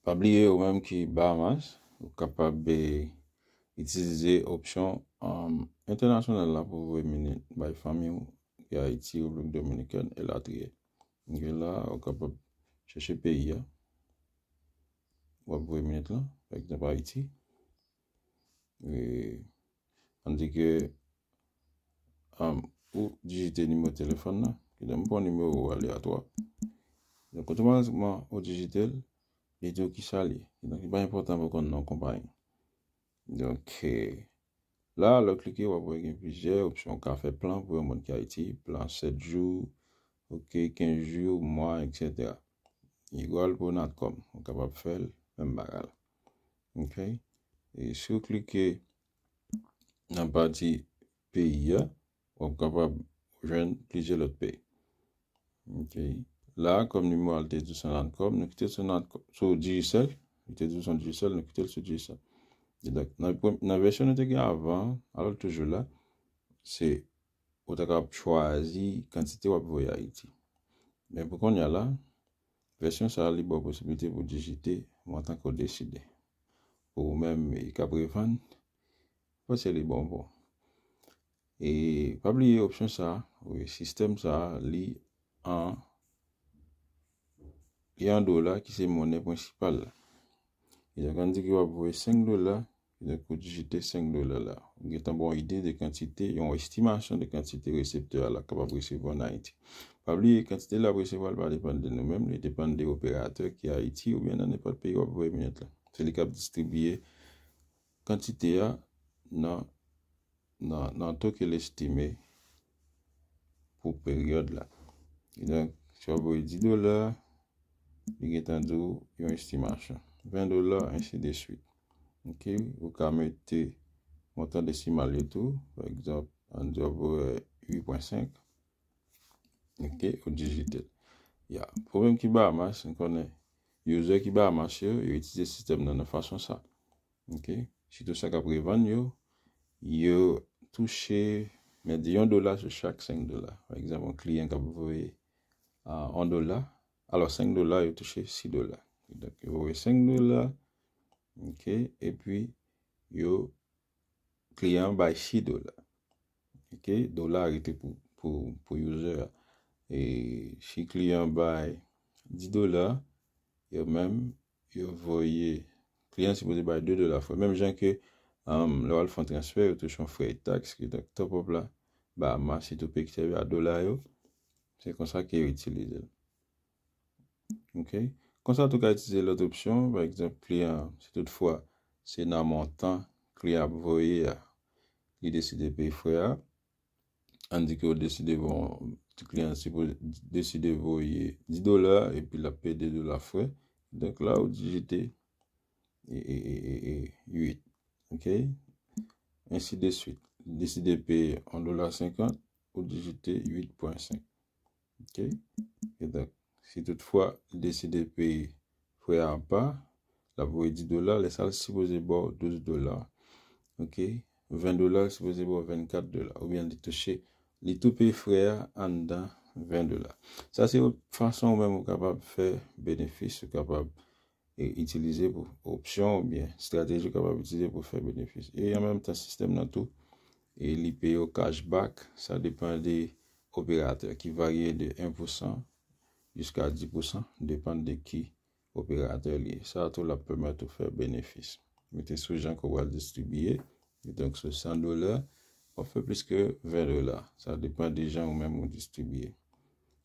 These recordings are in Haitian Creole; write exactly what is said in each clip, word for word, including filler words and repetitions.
Pa bliye, ou menm ki Bahamas, ou kapab, eh, itilize opsyon, um, entènasyonal la pou voye minit bay fanmi w ki Ayiti, Repiblik Dominikèn, elatriye. Donk la, ou kapab chèche peyi a w ap voye minit la, pa egzanp, Ayiti. E, ann di ke, um, ou dijite nimewo telefòn nan, ki donk pran nimewo aleyatwa. Donk, otomatikman, ou dijite l, li di w ki sa l ye. Donk, li pa enpòtan pou konn non konpayi. Donk, eh, la, lè w klike, w ap wè gen plizyè opsyon. Ou ka fè plan pou yon moun ki Ayiti, plan sèt jou, ok, kenz jou, mwa, etsetera. Egal pou Natcom. Ou kapab fè l, menm bagay la. Ok? E si w klike nan pati peyi a, w ap kapab jwenn plizyè lòt peyi. Ok. La, kòm nimewo a l te di w sou Natcom, nou kite l sou Natcom, sou Digicel, li te di w sou Digicel, nou kite l sou Digicel. E donk, nan, prem- nan vèsyon nou te gen avan, alò toujou la, se ou ta kapab chwazi kantite w ap voye Ayiti. Men pou kounye a la, vèsyon sa a, li ba w posiblite pou w dijite montan ke w deside. Pou ou menm, e, k ap revann, panse li bon pou w. E pa bliye opsyon sa a, wi, sistèm sa a, li an, li an dola ki se monnen prensipal la. E donk, ann di ke w ap voye senk dola, e donk, ou dijite senk dola la. Ou gentan ba w ide de kantite, yon estimasyon de kantite reseptè a la kapab resevwa ann Ayiti. Pa bliye, kantite l ap resevwa, l pa depann de nou menm, li depann de operatè ki Ayiti oubyen nan nenpòt peyi w ap voye minit la. Se li k ap distribiye kantite a nan, nan, nan to ke l estime pou peryòd la. E donk, si w ap voye dis dola, li gentan di w yon estimasyon. Ven dola, ensi de swit. Ok, ou ka mete montan desimal yo tou. Pa egzanp, ann di w ap voye uit pwen senk. Ok, ou dijite l. Ya, pou menm ki Bahamas, nou konnen, user ki Bahamas yo, yo itilize sistèm nan nan fason sa. Ok, sitou sa k ap revann yo, yo touche, men di yon dola sou chak senk dola. Pa egzanp, yon kliyan k ap voye, ah, yon dola, alò senk dola, yo touche sis dola. Donk, yo voye senk dola, ok, epi yo, kliyan an bay sis dola. Ok, dola a rete pou, pou, pou user a. E si kliyan an bay dis dola, yo menm, yo voye, kliyan an sipoze bay de dola frè. Menm jan ke, um, lè w al fè yon transfè, yo touche yon frè taks, ki donk top up la, Bahamas, sitou peyi ki sèvi a dola yo, se konsa ke yo itilize l. Ok? Konsa tou ka itilize lòt opsyon, pa egzanp, kliyan, si toutfwa se nan montan kliyan ap voye a, li deside peye frè a, ann di ke w deside, bon, ti kliyan an sipoze deside voye dis dola, epi l ap peye de dola frè. Donk la, ou dijite e, e, e, e, e, uit. Ok? Ensi de swit. Deside peye yon dola senkant, ou dijite uit pwen senk. Ok? E donk, si toutfwa li deside peye frè a apa, l ap voye dis dola, lè sa l sipoze ba w douz dola. Ok? Ven dola, l sipoze ba w vennkat dola. Oubyen li touche, li tou peye frè a anndan ven dola. Sa se yon fason ou menm ou kapab fè benefis, ou kapab e itilize pou opsyon oubyen estrateji w kapab itilize pou fè benefis. E an menm tan, sistèm nan tou, e li peye w cashback, sa depann de operatè, ki varye de en pou san jiska dis pou san, depann de ki operatè li ye. Sa tou l ap pèmèt ou fè benefis. Mete sou jan ke w pral distribiye. E donk, sou san dola, w ap fè plis ke ven dola. Sa depann de jan ou menm ou distribiye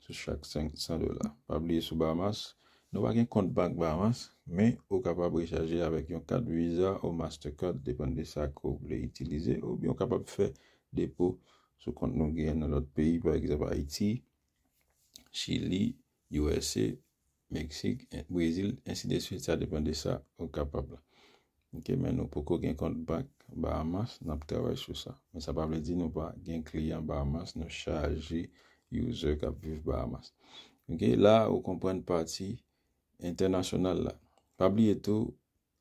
sou chak senk san dola. Pa bliye, sou Bahamas, nou pa gen kont bank Bahamas, men ou kapab rechaje avèk yon kat Visa ou Mastercard, depann de sa ke w vle itilize, oubyen w kapab fè depo sou kont nou genyen nan lòt peyi, pa egzanp Ayiti, Chili, U S A, Meksik, en- Brezil, ensi de swit, sa depann de sa ou kapab la. Ok, men nou poko gen kont bank Bahamas, n ap travay sou sa. Men sa pa vle di nou pa gen kliyan Bahamas, nou chaje user k ap viv Bahamas. Ok, la ou konprann pati entènasyonal la. Pa bliye tou,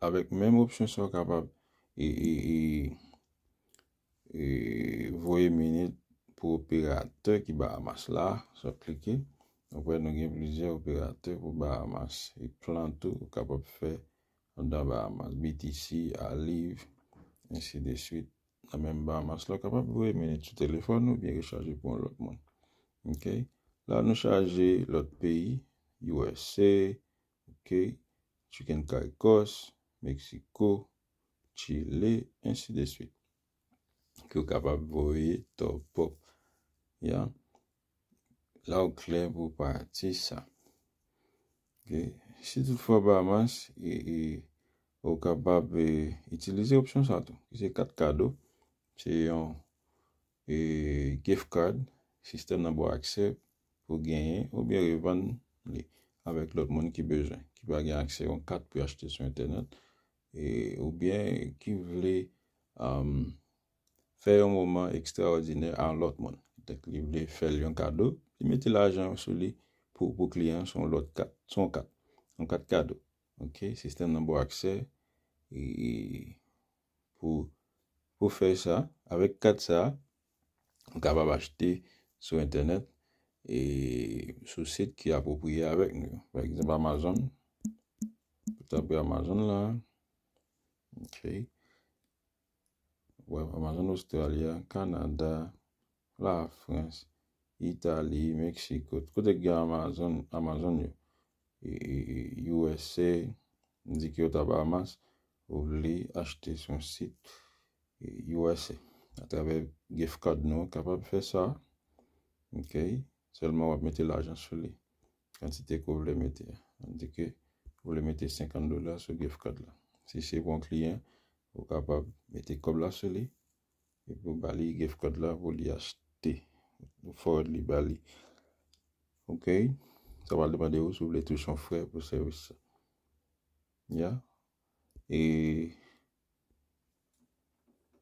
avèk menm opsyon sa ou kapab e, e, e, e, voye minit pou operatè ki Bahamas la, sa w klike. Ou wè, nou gen plizyè operatè pou Bahamas. E plan tou, ou kapab fè anndan Bahamas, B T C, Aliv, ensi de swit. Nan menm Bahamas la, ou kapab voye minit sou telefòn ou byen rechaje pou yon lòt moun. Ok? La, nou chaje lòt peyi, U S A, ok? Chicken Caicos, Mexico, Chile, ensi de swit. Ke w kapab voye top up. Ya. La ou klè pou pati sa. Ok. Si toutfwa Bahamas, e, e, ou kapab, e, itilize opsyon sa tou. Ki se kat kado. Se yon, e, gift card. Sistèm nan ba w aksè pou genyen oubyen revann li avèk lòt moun ki bezwen, ki pa gen aksè yon kat pou achte sou entènèt, e, oubyen ki vle, um, fè yon moman ekstraòdinè a yon lòt moun. Donk, li vle fè l yon kado, li mete lajan sou li pou, pou kliyan sou yon lòt kat, sou yon kat, yon kat kado. Ok, sistèm nan ba w aksè, e, pou, pou fè sa. Avèk kat sa, ou kapab achte sou entènèt e sou sit ki apwopriye avèk nou yo. Pa egzanp, Amazon. Ou tape Amazon la. Ok. Wè, Amazon Australia, Canada, Lafrans, Itali, Meksiko. Kote k gen Amazon, Amazon yo? E, e, e, U S A, m di ke w ta Bahamas, ou vle achte sou yon sit, e, U S A. Atravè gift card nou, kapab fè sa. Ok. Sèlman w ap mete lajan sou li. Kantite ke w vle mete a. Ann di ke w vle mete senkant dola sou gift card la. Si se pou yon kliyan, ou kapab mete kòb la sou li, epi w ba li gift card la pou li achte. Ou forward li ba li. Ok. Sa pral demande w si w vle touche yon frè pou sèvis sa. Ya. E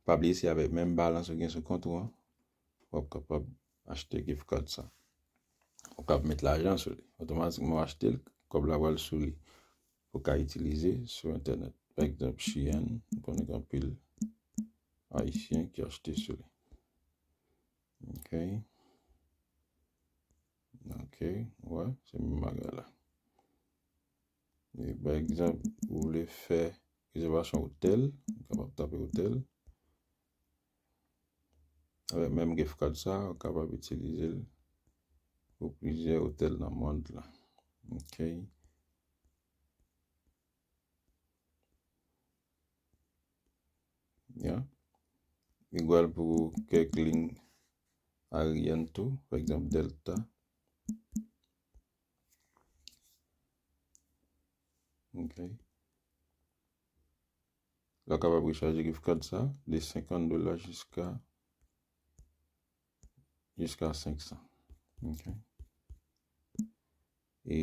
pa bliye se avèk menm balans ou gen sou kont ou an, w ap kapab achte gift card sa. Ou kab met lajan sou li. Otomatikman w achte l, kòb la pral sou li. Ou ka itilize sou entènèt. Pa egzanp, Shein, m konnen gen anpil Ayisyen ki achte sou li. Ok. Ok, wè, se menm bagay la. E, pa egzanp, ou vle fè rezèvasyon otèl, ou kapab tape otèl. Avèk menm gift card sa, ou kapab itilize l pou plizyè otèl nan mond la. Ok. Ya. Egzanp pou kèk liy aeryèn tou, pa egzanp Delta. Ok. Lè w kapab rechaje gift card sa, de senkant dola jiska, jiska senk san. Ok. E,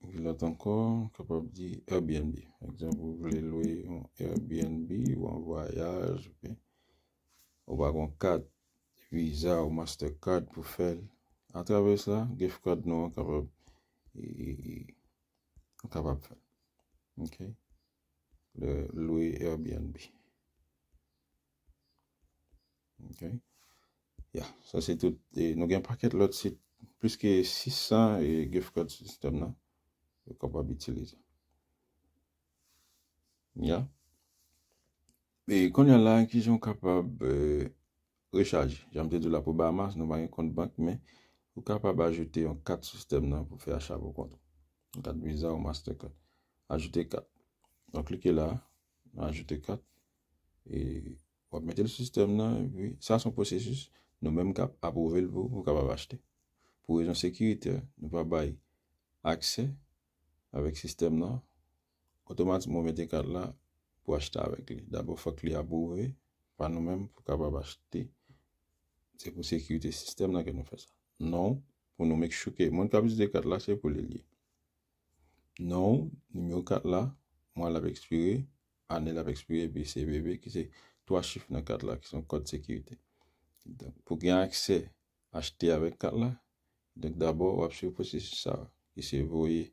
ki lòt ankò, m kapab di Airbnb. Pa egzanp, ou vle lwe yon Airbnb, ou an vwayaj, oubyen ou pa gen kat Visa ou Mastercard pou fè l. Atravè sa, gift card nou an kapab, e, e, e, ou kapab fè l. Ok? Le, lwe Airbnb. Ok? Ya, sa se tout. E nou gen pakèt lòt sit, plis ke sis san e gift card sistèm nan, ou kapab itilize. Ya. E kounye a la, kijan w kapab, e, rechaje? Jan m te di w la pou Bahamas, nou pa gen kont bank, men ou kapab ajoute yon kat sistèm nan pou fè acha pou kont ou. Yon kat Visa ou Mastercard. Ajoute kat. Donk, klike la, ajoute kat. E w ap mete l sou sistèm nan, epi sa se yon pwosesis, nou menm k ap apwouve l pou ou, pou w kapab achte. Pou rezon sekirite, nou pa bay aksè avèk sistèm nan, otomatikman w mete kat la pou achte avèk li. Dabò, fòk li apwouve pa nou menm pou kapab achte. Se pou sekirite sistèm nan ke nou fè sa. Non, pou nou make sure ke moun k ap itilize kat la, se pou li l ye. Non, nimewo kat la, mwa l ap ekspire, ane l ap ekspire, epi C V V, ki se twa chif nan kat la, ki se yon kòd sekirite. Donk, pou gen aksè achte avèk kat la. Donk, dabò, w ap swiv pwosesis sa a, ki se voye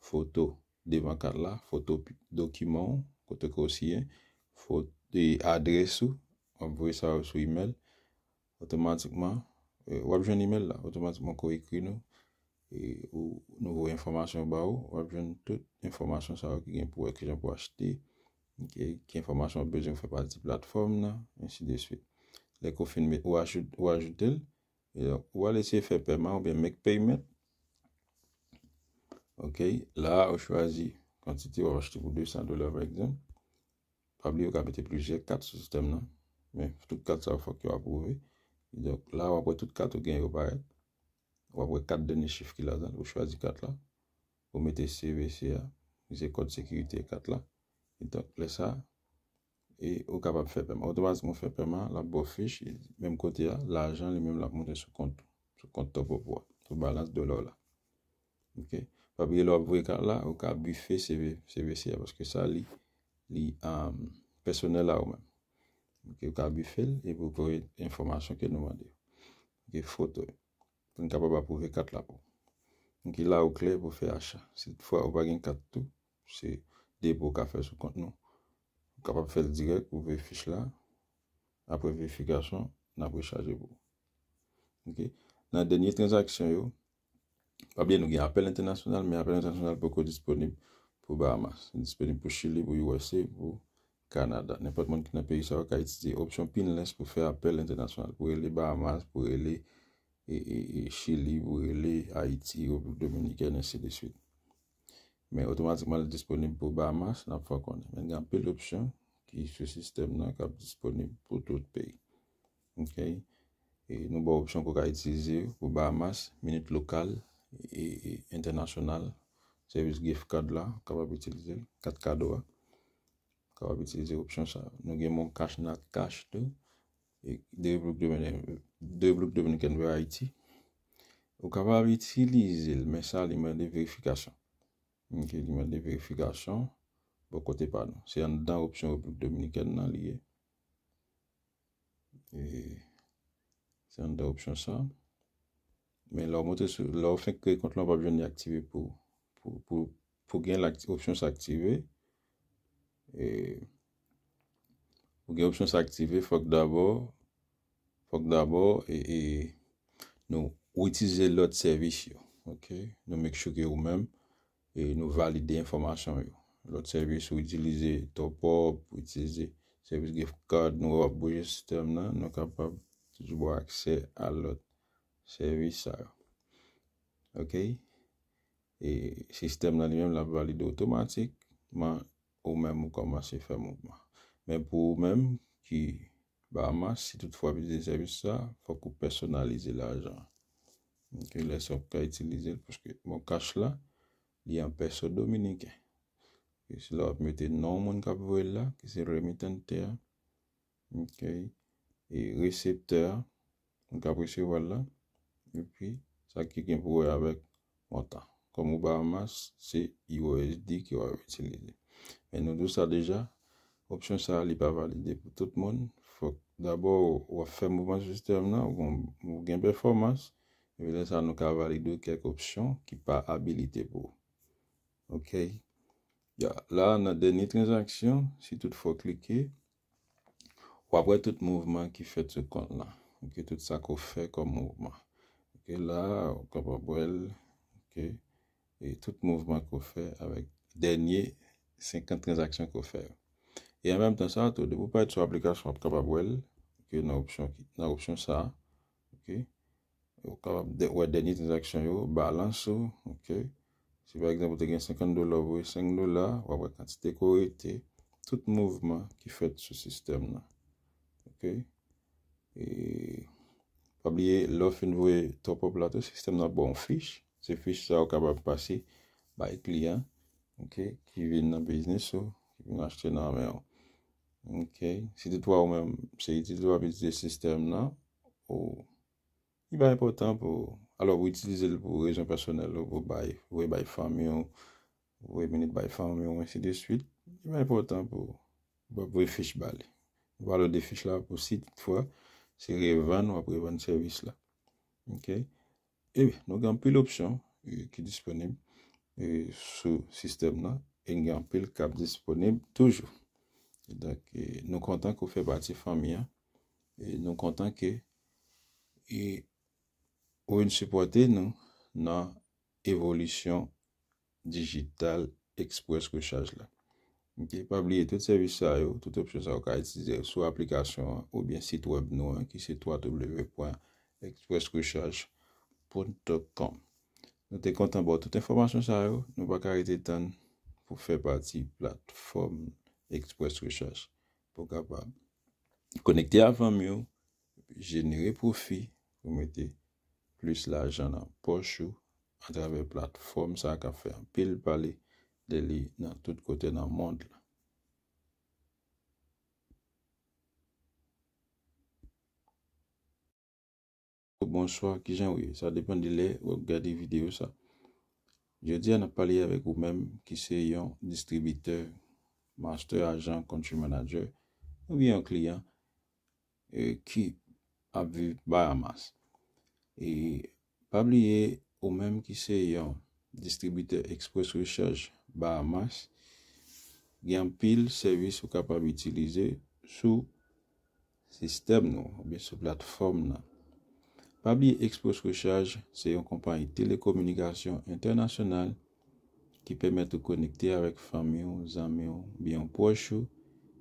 foto devan kat la, foto pi-, dokiman w, kote ke w siyen, fo-, e adrès ou, w ap voye sa yo sou imèl. Otomatikman, w ap jwenn email la, otomatikman ke w ekri nou, e ou, nou voye enfòmasyon ba ou, w ap jwenn tout enfòmasyon sa yo ki gen pou wè kijan pou achte, ki, ki enfòmasyon w ap bezwen pou fè pati platfòm nan, ensi de swit. Lè ke w fin met, ou ajoute, ou ajoute l, e ou al eseye fè pèman oubyen make payment. Ok, la ou chwazi kantite w ap achte pou de san dola pa egzanp. Pa bliye ou ka mete plizyè kat sou sistèm nan. Men tout kat sa yo fòk yo apwouve. Donk la w ap wè tout kat ou gen yo parèt. W ap wè kat dènye chif ki ladan l. Ou chwazi kat la. Ou mete C V C a. Se kòd sekirite kat la. E donk lè sa, e ou kapab fè pèman. Otomatikman w fè pèman, l ap ba w fich, e menm kote a, lajan li menm l ap monte sou kont, sou kont top up ou a, sou balans dola w la. Ok? Pa bliye lè w ap voye kat la, ou ka bife C V, C V C a, paske sa li, li um, pèsonèl a ou menm. Ok, ou ka bife l epi ou voye enfòmasyon ke nou mande. Ok, foto. Pou n kapab apwouve kat la pou ou. Ok, la ou klè pou fè acha. Si toutfwa ou pa gen kat tou, se depo w ka fè sou kont nou. Ou kapab fè l dirèk, ou voye fich la. Apre verifikasyon, n ap rechaje pou ou. Ok. Nan dènye tranzaksyon yo, pa bliye nou gen apèl entènasyonal, men apèl entènasyonal poko disponib pou Bahamas. Li disponib pou Chili, pou U S A, pou Kanada. Nenpòt moun ki nan peyi sa yo ka itilize opsyon pinless pou fè apèl entènasyonal, pou rele Bahamas, pou rele e, e, e Chili, pou rele Ayiti, Repiblik Dominikèn, ensi de swit. Men otomatikman li disponib pou Bahamas, n ap fè w konnen. Men gen anpil opsyon ki sou sistèm nan k ap disponib pou tout peyi. Ok? E nou ba w opsyon pou w ka itilize pou Bahamas, minit lokal e, e entènasyonal, sèvis gift card la, w kapab itilize l, kat kado a. Ou kapab itilize opsyon sa. Nou gen MonCash, NatCash tou. E de Repiblik Dominikèn, de Repiblik Dominikèn vè Ayiti. Ou kapab itilize l, men sa li mande verifikasyon. Ok, li mande verifikasyon bò kote pa nou. Se anndan opsyon Repiblik Dominikèn nan li ye. E se anndan opsyon sa. Men lè w monte sou, lè w fenk kreye kont la, w p ap jwenn li aktive pou, pou, pou, pou gen opsyon sa aktive. E, pou gen opsyon sa aktive, fòk dabò, fòk dabò, e, e, nou, ou itilize lòt sèvis yo. Ok? Nou make sure ke ou menm, e nou valide enfòmasyon yo. Lòt sèvis ou itilize top up, ou itilize sèvis gift card, nou wè w ap bouje sistèm nan, nou kapab toujou ba w aksè a lòt sèvis sa yo. Ok? E sistèm nan li menm l ap valide otomatikman, ou menm ou kòmanse fè mouvman. Men pou ou menm ki Bahamas, si toutfwa w ap itilize sèvis sa, fòk ou pèsonalize lajan. Ok, lè sa w ka itilize l, paske MonCash la, li an pèso dominiken. E se la w ap mete non moun k ap voye l la, ki se remitante a. Ok. E reseptè a, moun k ap resevwa l la. Epi, sa ki gen pou wè avèk montan. Kòm ou Bahamas, se U S D ke w ap itilize. Men nou di w sa deja, opsyon sa a, li pa valide pou tout moun. Fòk dabò w ap fè mouvman sou sistèm nan, ou gon, ou gen pèfòmans, epi lè sa a, nou ka valide w kèk opsyon ki pa abilite pou ou. Ok. Ya, la, nan dènye tranzaksyon, si toutfwa w klike, w ap wè tout mouvman ki fèt sou kont la. Ok, tout sa ke w fè kòm mouvman. Ok, la, ou kapab wè l. Ok, e tout mouvman ke w fè avèk dènye senkant tranzaksyon ke w fè yo. E an menm tan sa, tou, depi w parèt sou aplikasyon, w ap kapab wè l. Ok, nan opsyon, nan opsyon sa. Ok, ou kapab wè dènye tranzaksyon yo, balans ou, ok. Si pa egzanp, ou te gen senkant dola, ou voye senk dola, w ap wè kantite ke w rete, tout mouvman ki fèt sou sistèm nan. Ok. E pa bliye, lè w fin voye top up la tou, sistèm nan ap ba w yon fich. Se fich sa ou kapab pase bay kliyan, ok, ki vin nan biznis ou, ki vin achte nan men w. Ok. Si toutfwa ou menm, se itilize w ap itilize sistèm nan, ou Li pa enpòtan pou, alò, pou itilize l pou rezon pèsonèl ou, pou bay, voye bay fanmi w, voye minit bay fanmi w, ensi de swit. Li pa enpòtan pou, pou voye fich ba li. Nou pale de fich la pou si toutfwa se revann w ap revann sèvis la. Ok? E nou gen anpil opsyon, e, ki disponib, e, sou sistèm nan, e gen anpil k ap disponib toujou. Donk, e, nou kontan ke w fè pati fanmi an. E nou kontan ke, e, ou vin sipòte nou nan evolisyon dijital Express Recharge la. Ok, pa bliye tout sèvis sa yo, tout opsyon sa yo ka itilize sou aplikasyon an oubyen sit wèb nou an ki se w w w pwen express recharge pwen com. Nou te kontan ba w tout enfòmasyon sa yo, nou pa ka rete tann pou fè pati platfòm Express Recharge pou w kapab konekte a fanmi w, jenere pwofi pou mete plis lajan nan pòch ou atravè platfòm sa k ap fè anpil pale de li nan tout kote nan mond lan. Bonswa, kijan w ye? Sa depann de lè w ap gade videyo sa. Jodi a, n ap pale avèk ou menm ki se yon distribitè, master agent, country manager, oubyen yon kliyan eh, ki ap viv Bahamas. E pa bliye, ou menm ki se yon distribitè Express Recharge Bahamas, gen anpil sèvis ou kapab itilize sou sistèm nou oubyen sou platfòm nan. Pa bliye, Express Recharge se yon konpayi telekominikasyon entènasyonal ki pèmèt ou konekte avèk fanmi w, zanmi w, oubyen yon pwòch ou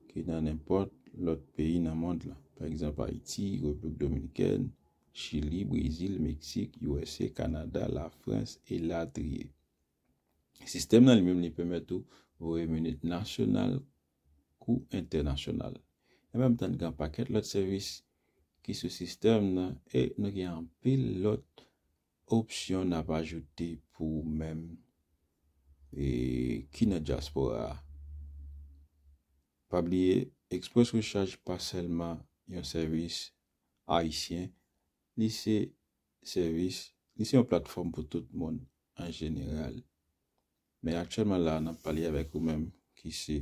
ki nan nenpòt lòt peyi nan mond lan, pa egzanp Ayiti, Repiblik Dominikèn, Chili, Brezil, Meksik, U S A, Kanada, Lafrans, elatriye. Sistèm nan li menm li pèmèt ou voye minit nasyonal kou entènasyonal. An menm tan, gen yon pakèt lòt sèvis ki sou sistèm nan e nou gen anpil lòt opsyon n ap ajoute pou ou menm e ki nan dyaspora a. Pa bliye, Express Recharge pa sèlman yon sèvis ayisyen, li se sèvis, li se yon platfòm pou tout moun an jeneral. Men aktyèlman la, n ap pale avèk ou menm ki se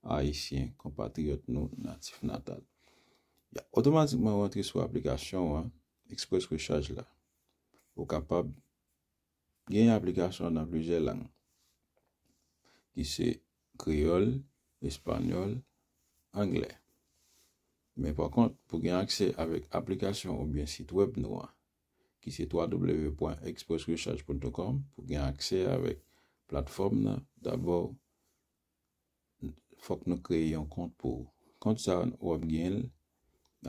ayisyen, konpatriyòt nou, natif natal. Ya, otomatikman ou antre sou aplikasyon an, Express Recharge la. Ou kapab gen aplikasyon nan plizyè lang, ki se kreyòl, espanyòl, anglè. Men pa kont, pou gen aksè avèk aplikasyon oubyen sit wèb nou an, ki se w w w pwen express recharge pwen com, pou gen aksè avèk platfòm nan, dabò, fòk nou kreye yon kont pou ou. Kont sa a, w ap gen l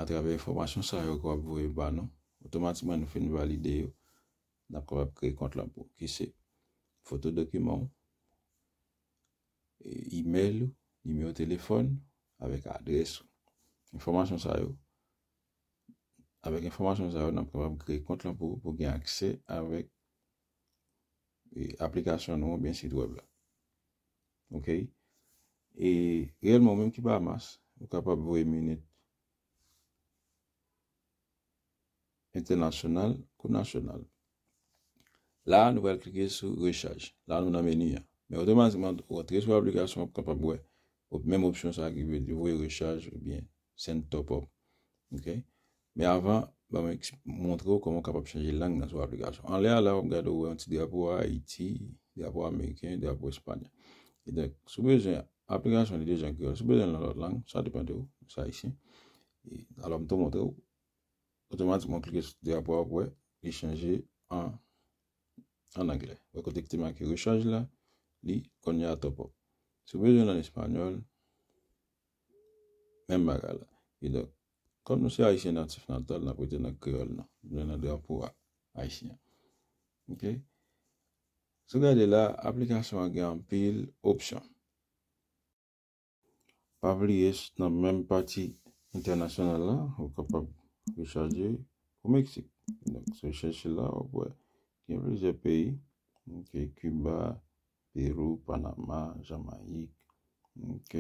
atravè enfòmasyon sa yo ke w ap voye ba nou. Otomatikman, nou fin valide yo, n ap kapab kreye kont lan pou ou, ki se foto dokiman w, e, imèl ou, nimewo telefòn, avèk adrès ou. Enfòmasyon sa yo, avèk enfòmasyon sa yo, n ap kapab kreye kont lan pou ou, pou gen aksè avèk, e, aplikasyon nou oubyen sit wèb la. Ok? E reyèlman, ou menm ki Bahamas, ou kapab voye minit entènasyonal kou nasyonal. La, nou pral klike sou rechaj. La, nou nan meni an. Men otomatikman, ou antre sou aplikasyon, w ap kapab wè op-, menm opsyon sa a ki vle di voye rechaj oubyen send top up. Ok? Men avan, ban mwen eks-, montre w kòman w kapab chanje lang nan sou aplikasyon. Anlè a la, w ap gade, w wè yon ti drapo Ayiti, drapo ameriken, drapo espanyòl. E donk, si w bezwen aplikasyon li deja an kreyòl, si w bezwen l nan lòt lang, sa depann de ou, si w ayisyen. E, alò, m tou montre w, otomatikman w klike sou drapo a, w ap wè li chanje an, an anglè. Wè kote ki te make rechaj la, li kounye a top up. Si w bezwen l an espanyòl, menm bagay la. E donk, kòm nou se ayisyen natif natal, n ap rete nan kreyòl nou. Nou nan drapo a ayisyen. Ok? Si w gade la, aplikasyon an gen anpil opsyon. Pa bliye, s-, nan menm pati entènasyonal la, ou kapab rechaje pou Meksik. Donk, si w chèche la, w ap wè gen plizyè peyi. Ok, Kiba, Perou, Panama, Jamayik. Ok,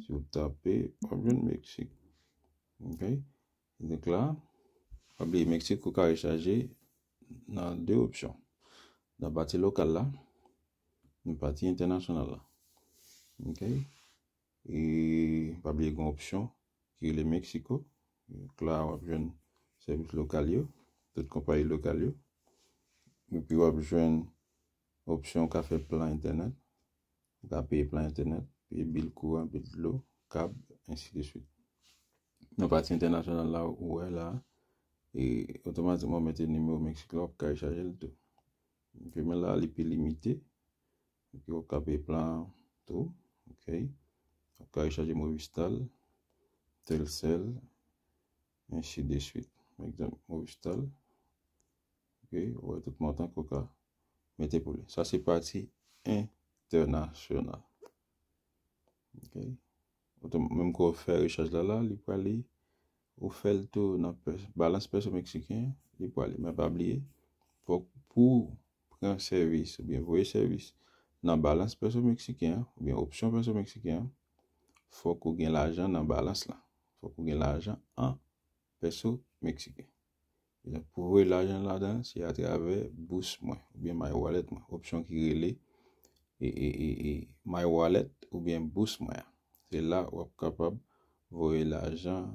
si w tape, w ap jwenn Meksik. Ok, donk la, pa bliye Meksik ou ka rechaje nan de opsyon. Nan pati lokal la, nan pati entènasyonal la. Ok, e pa bliye gen yon opsyon ki rele Mexico. Donk la, w ap jwenn sèvis lokal yo, tout konpayi lokal yo. Epi w ap jwenn opsyon w ka fè plan entènèt. Ou ka peye plan entènèt, peye bil kouran, bil dlo, kab, ensi de swit. Nan pati entènasyonal la, ou wè la, e otomatikman w mete nimewo Meksik la, w ap ka rechaje l tou. Ok, men la, li pi limite. Ok, w ap ka peye plan an tou. Ok, w ap ka rechaje Movistar, Telcel, ensi de swit. Pa egzanp, Movistar. Ok, ou wè tout montan ke w ka mete pou li. Sa se pati entènasyonal. Ok. Otom-, menm ke w fè rechaj la, la, li prale, ou fè l tou nan pè-, balans peso meksiken, li prale. Men pa bliye, fòk pou pran sèvis oubyen voye sèvis nan balans peso meksiken an, oubyen opsyon peso meksiken an, fòk ou gen lajan nan balans la. Fòk ou gen lajan an peso meksiken. Donk, pou voye lajan ladan, se atravè bous mwen, oubyen My Wallet mwen, opsyon ki rele e, e, e, e My Wallet oubyen bous mwen an. Se la w ap kapab voye lajan